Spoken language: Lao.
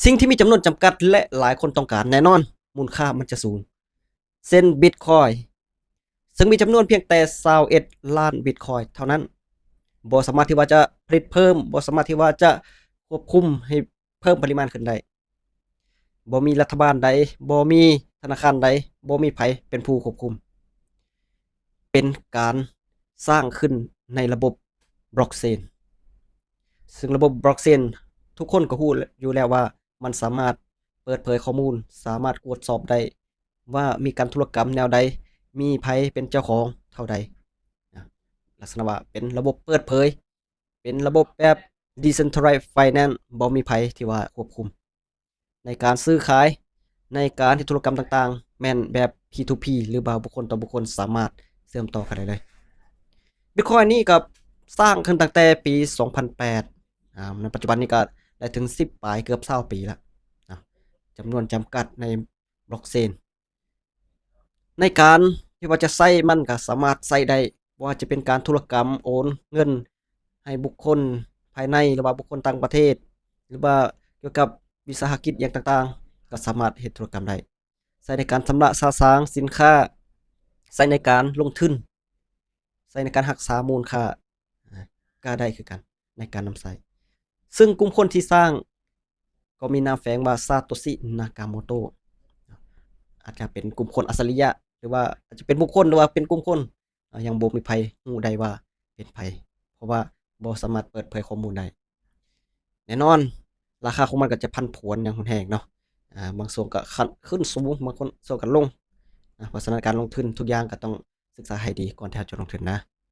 ສິ່ງທີ່ມີຈຳນວນຈຳກັດ ແລະ ຫຼາຍຄົນຕ້ອງການ ແນ່ນອນ ມູນຄ່າມັນຈະສູງ ເຊັ່ນ Bitcoin ເຊິ່ງມີຈຳນວນພຽງແຕ່ຊາວເອັດລ້ານ Bitcoin ເທົ່ານັ້ນ ບໍ່ສາມາດທີ່ວ່າຈະຜະລິດເພີ່ມ, ບໍ່ສາມາດທີ່ວ່າຈະຄວບຄຸມໃຫ້ເພີ່ມປະລິມານຂຶ້ນໄດ້. ບໍ່ມີລັດຖະບານໃດ, ບໍ່ມີທະນາຄານໃດ, ບໍ່ມີໃຜເປັນຜູ້ຄວບຄຸມ. ເປັນການສ້າງຂຶ້ນໃນລະບົບ Blockchain ເຊິ່ງລະບົບ Blockchain ທຸກຄົນກໍຮູ້ຢູ່ແລ້ວວ່າມັນສາມາດເປີດເຜີຍຂໍ້ມູນ, ສາມາດກວດສອບໄດ້ວ່າມີການທຸລະກຳແນວໃດ, ມີໃຜເປັນເຈົ້າຂອງເທົ່າໃດ. ນະ ລັກສະນະວ່າເປັນລະບົບເປີດເຜີຍ, ເປັນລະບົບແບບ Decentralized Finance ບໍ່ມີໃຜທີ່ວ່າຄວບຄຸມ. ໃນການຊື້ຂາຍ, ໃນການເຮັດທຸລະກຳຕ່າງໆ ແມ່ນແບບ P to P ຫຼືວ່າບຸກຄົນຕໍ່ບຸກຄົນສາມາດເຊື່ອມຕໍ່ກັນໄດ້ເລີຍ. Bitcoin ນີ້ກໍສ້າງຂຶ້ນຕັ້ງແຕ່ປີສອງພັນແປດ ອາ ໃນປັດຈຸບັນນີ້ກໍໄດ້ເຖິງສິບປາຍ ເກືອບຊາວປີແລ້ວນະ. ຈຳນວນຈຳກັດໃນ Blockchain ໃນການທີ່ວ່າຈະໃຊ້ມັນກໍສາມາດໃຊ້ໄດ້, ບໍ່ວ່າຈະເປັນການທຸລະກຳໂອນເງິນໃຫ້ບຸກຄົນພາຍໃນ ຫຼືວ່າບຸກຄົນຕ່າງປະເທດ ຫຼືວ່າກ່ຽວກັບວິສາຫະກິດຫຍັງຕ່າງໆ ກໍສາມາດເຮັດທຸລະກຳໄດ້. ໃຊ້ໃນການຊຳລະສະສາງສິນຄ້າ, ໃຊ້ໃນການລົງທຶນ, ໃຊ້ໃນການຮັກສາມູນຄ່າ ອາ ກໍໄດ້ຄືກັນໃນການນຳໃຊ້. ເຊິ່ງກຸ່ມຄົນທີ່ສ້າງກໍມີນາມແຝງວ່າ ຊາໂຕຊິ ນາກາໂມໂຕ. ອາດຈະເປັນກຸ່ມຄົນອັດສະລິຍະ ຫຼືວ່າອາດຈະເປັນບຸກຄົນ ຫຼືວ່າເປັນກຸ່ມຄົນ ອາ ຍັງບໍ່ມີໃຜຮູ້ໄດ້ວ່າເປັນໃຜ ເພາະວ່າບໍ່ສາມາດເປີດເຜີຍຂໍ້ມູນໄດ້. ແນ່ນອນ ລາຄາຂອງມັນກໍຈະຜັນຜວນຢ່າງຮຸນແຮງເນາະ, ອາ ບາງຊ່ວງກໍຂຶ້ນ ຂຶ້ນສູງ, ບາງຄົນ ຊ່ວງກໍລົງນະ. ເພາະສະນັ້ນ ການລົງທຶນທຸກຢ່າງກໍຕ້ອງສຶກສາໃຫ້ດີກ່ອນທີ່ເຮົາຈະລົງທຶນນະ.